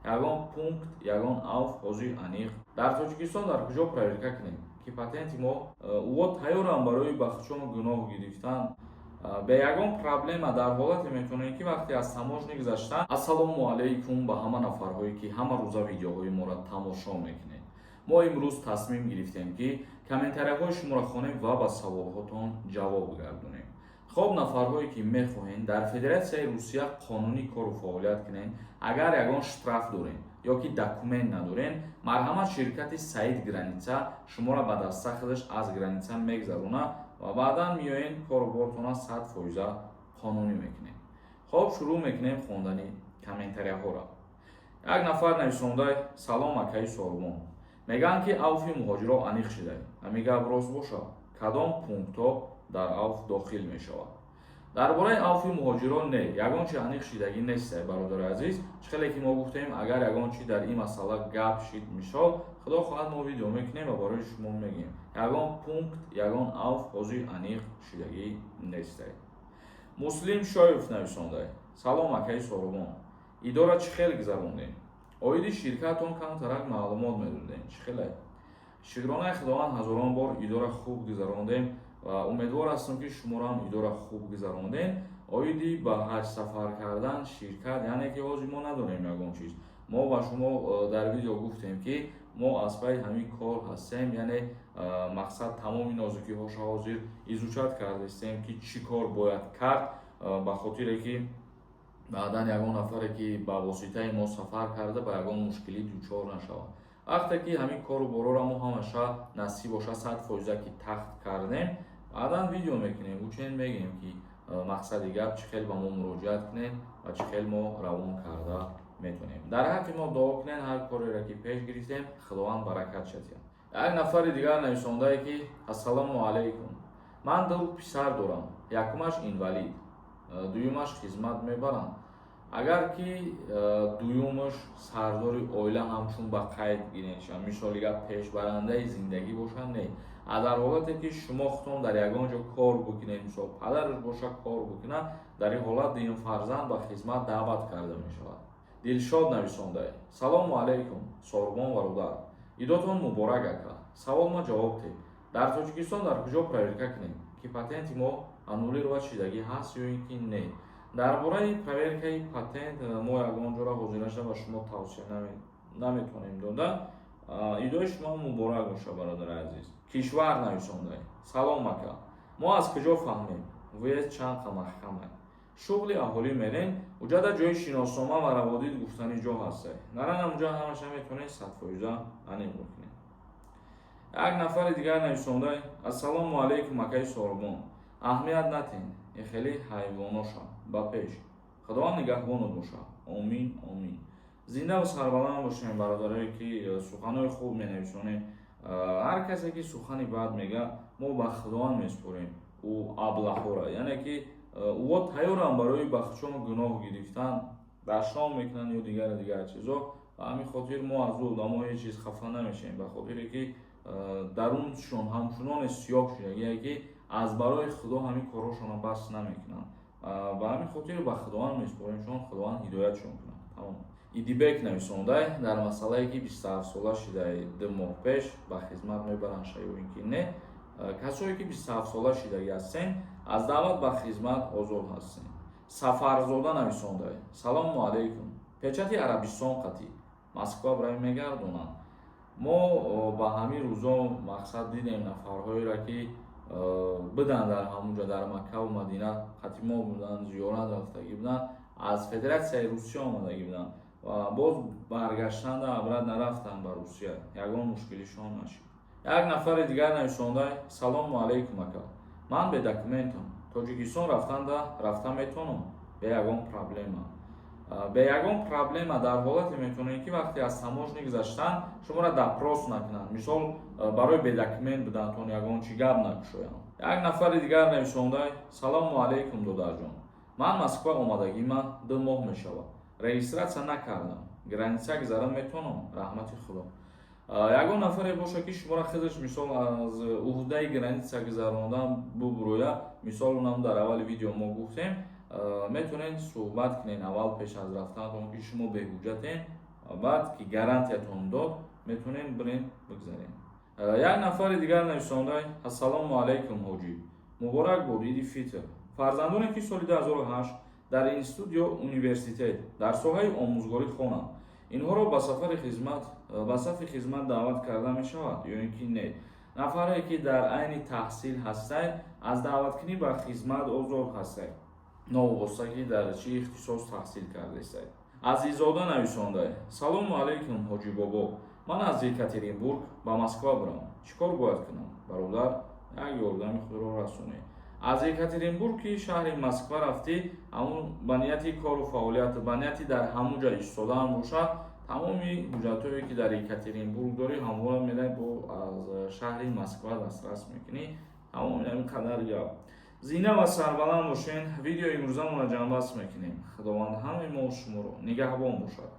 Ягон пункт, ягон АУФ ҳозир аниқ. Дар Тоҷикистон дар куҷо проверка кунем, ки патенти мо ӯо тайёрам барои ба худшон гуноҳ гирифтан? Бе ягон проблема дар ҳолате метавонем, ки вақте аз таможня гузаштан. Ассалому алайкум ба ҳама нафарҳое, ки ҳама рӯза видеоҳои моро тамошо мекунед. Мо имрӯз тасмим гирифтем, ки комментарияҳои шуморо хонем ва ба саволҳотон ҷавоб гардонем. Хоб, нафарҳое, ки мехоҳем дар Федератсияи Русия қонунӣ кору фаъолият кунем, агар ягон штраф дорем ё ки документ надорем, марҳамат, ширкати «Саид Граница» шуморо ба даста худаш аз граница мегзаронад ва баъдан меоен, корубортона 100 фоиза қонунӣ мекунем. Хоб, шурӯъ мекунем хондани комментарияҳоро. Як нафар нависондай: «Салом, акаи Сорбон. Мегӯянд, ки АУФи муҳоҷиро аниқ шидай. Ҳамин гап рост бошад, кадом пунктҳо дар АУФ дохил мешавад?» Дар бораи АУФи муҳоҷирон не, ягон чи аниқ шидагӣ нестай, бародари азиз. Чӣ хеле ки мо гуфтем, агар ягон чи дар ин масъала гап шид, мисол, худо хоҳад, мо видео мекунем ва барои шумо мегӯем. Ягон пункт, ягон АУФ ҳозир аниқ шидагӣ нестай. Муслим Шоев нависондай: «Салом, акаи Соробон. Идора чӣ хел гузарондем? Оиди ширкатон камтарак маълумот медодем, чӣ хеле?» Шукронаи Худованд, ҳазорон бор идора хуб гузарондем ва умедвор ҳастам, ки шуморо идора хуб гузарондем. Оиди ба ҳаҷ сафар кардан ширкат, яъне ки ҳозир мо надорем ягон чиз. Мо ба шумо дар видео гуфтем, ки мо аз пайи ҳамин кор ҳастем, яъне мақсад, тамоми нозукиҳоша ҳозир изучать кардастем, ки чӣ кор бояд кард, ба хотире ки баъдан ягон нафаре, ки ба воситаи мо сафар карда, ба ягон мушкилӣ дучор нашавад. Вақте ки ҳамин кору борора мо ҳамаша, насиб боша, 100 фоиза ки тахт кардем, баъдан видео мекунем, учен мегӯем, ки мақсади гап, чӣ хел ба мо муроҷиат кунед ва чӣ хел мо равон карда метавонем. Дар ҳаққи мо дуо кунед, ҳар кореро ки пеш гирифтем, Худованд баракат шадиҳад. Як нафари дигар нависондае, ки: «Ассалому алайкум, ман ду писар дорам, якумаш инвалид, дуюмаш хизмат мебаранд. Агар ки дуюмаш сардори оила ҳамчун ба қайд гиренша, мисоли гап, пешбарандаи зиндагӣ бошад, не, а дар ҳолате ки шумо худтон дар ягон ҷо кор бикунед, мисол, падараш боша, кор бикунад, дар ин ҳолат дуюм фарзанд ба хизмат даъват карда мешавад». Дилшод нависондае: «Салому алайкум, Сорбон бародар. Идотон муборак, ака. Савол ма ҷавоб теҳ: дар Тоҷикистон дар куҷо проверка кунем, ки патенти мо аннулировать шидагӣ ҳаст ё ин ки не?» Дар бораи проверкаи патент мо ягон ҷора ҳозираша ба шумо тавсия наметавонем дода. Идои шумо муборак боша, бародари азиз. Кишвар нависондай: «Салом, ака. Мо аз куҷо фаҳмем, въезд чанд қа маҳкамай? Шуғли аҳолӣ мерем, уҷада ҷои шиноснома ва раводид гуфтани ҷо ҳастай. Наран, уҷа ҳамаша метавонед 100 фоиза аниқ бикунед». Як нафари дигар нависондай: «Ассалому алайкум, акаи Сорбон. Аҳамият натен, хеле ҳайвоноша. Ба пеш, Худованд нигаҳбонот боша. Омин, омин». Зиндаву сарбаланд бошем, бародарое, ки суханҳои хуб менависонем. Ҳар касе, ки сухани бад мега, мо ба Худованд месупорем ӯ аблаҳора, яъне ки ӯо тайёрам барои ба худшон гуноҳ гирифтан, дашном мекунанд ё дигару дигар чизо. Ба ҳамин хотир мо аз ӯ одамо ҳеҷ чиз хафа намешавем, ба хотире ки даруншон ҳамчуноне сиёҳ шудагие, ки аз барои Худо ҳамин корҳошонро бас намекунанд. Ба ҳамин хотир ба Худованд месупоремшон, Худованд ҳидоятшон кунад, тамом. Идибек нависондай: «Дар масъалае, ки 27сола шидаи, 2 моҳ пеш ба хизмат мебаранд ша ё ин ки не?» Касое, ки 27сола шидагӣ ҳастен, аз даъват ба хизмат озод ҳастен. Сафарзода нависондай: «Салому алайкум. Печати Арабистон қатӣ Москва барои мегардонанд?» Мо ба ҳамин рӯзо, мақсад, дидем нафарҳоеро, ки буданд дар ҳамунҷо, дар Маккаву Мадина қатӣ мо буданд, зиёрат рафтагӣ буданд, аз Федератсияи Русия омадагӣ буданд ва боз баргаштанда обратно нарафтанд ба Русия, ягон мушкилишон нашид. Як нафари дигар нависондай: «Салому алайкум, ака. Ман бе документам, Тоҷикистон рафтанда рафта метавонам бе ягон проблема?» Бе ягон проблема дар ҳолате метавонед, ки вақте аз таможня гузаштан шуморо допрос накунанд, мисол, барои бедокумент будантон ягон чӣ гап накушоянд. Як нафари дигар нависондай: «Салому алайкум, додарҷон. Ман Москва омадагима 2 моҳ мешавад, регистрация накардам, граница гузарам метавонам? Раҳмати Худо». Ягон нафаре боша, ки шуморо худаш, мисол, аз уҳдаи граница гузарондан бубурӯя, мисол, унам дар аввали видео мо гуфтем, метавонед суҳбат кунед аввал, пеш аз рафтанатон, ки шумо беҳуҷҷатен. Баъд ки гарантиятон дод, метавонем бирем, бигзарем. Як нафари дигар нависонда: «Ассалому алайкум, ҳоҷӣ, муборак бод Иди Фитр. Фарзандоне, ки соли 2008 дар институт ё университет дар соҳаи омӯзгорӣ хонанд, инҳоро ба сафари хизмат, ба сафи хизмат даъват карда мешавад ё ин ки не?» Нафаре, ки дар айни таҳсил ҳастай, аз даъваткунӣ ба хизмат озод ҳастай, новобаста ки дар чӣ ихтисос таҳсил кардаистай. Азизода нависонда: «Салому алайкум, ҳоҷӣ бобо, ман аз Екатеринбург ба Москва бурам, чӣ кор бояд кунам?» Бародар, як ёрдами худро расонӣ. Аз Екатеринбург ки шаҳри Москва рафтӣ, ҳамун ба нияти кору фаъолият, ба нияти дар ҳамун ҷа истодаан бошад, тамоми ҳуҷҷатҳое, ки дар Екатеринбург дорӣ, ҳамвора мерай, бо аз шаҳри Москва дастрас мекунӣ. Тамоми ҳамин қадар гап. Зина ва сарбаланд бошен. Видеои имрӯзамонро ҷамъбаст мекунем. Худованд ҳамаи мо шуморо нигаҳбон бошад.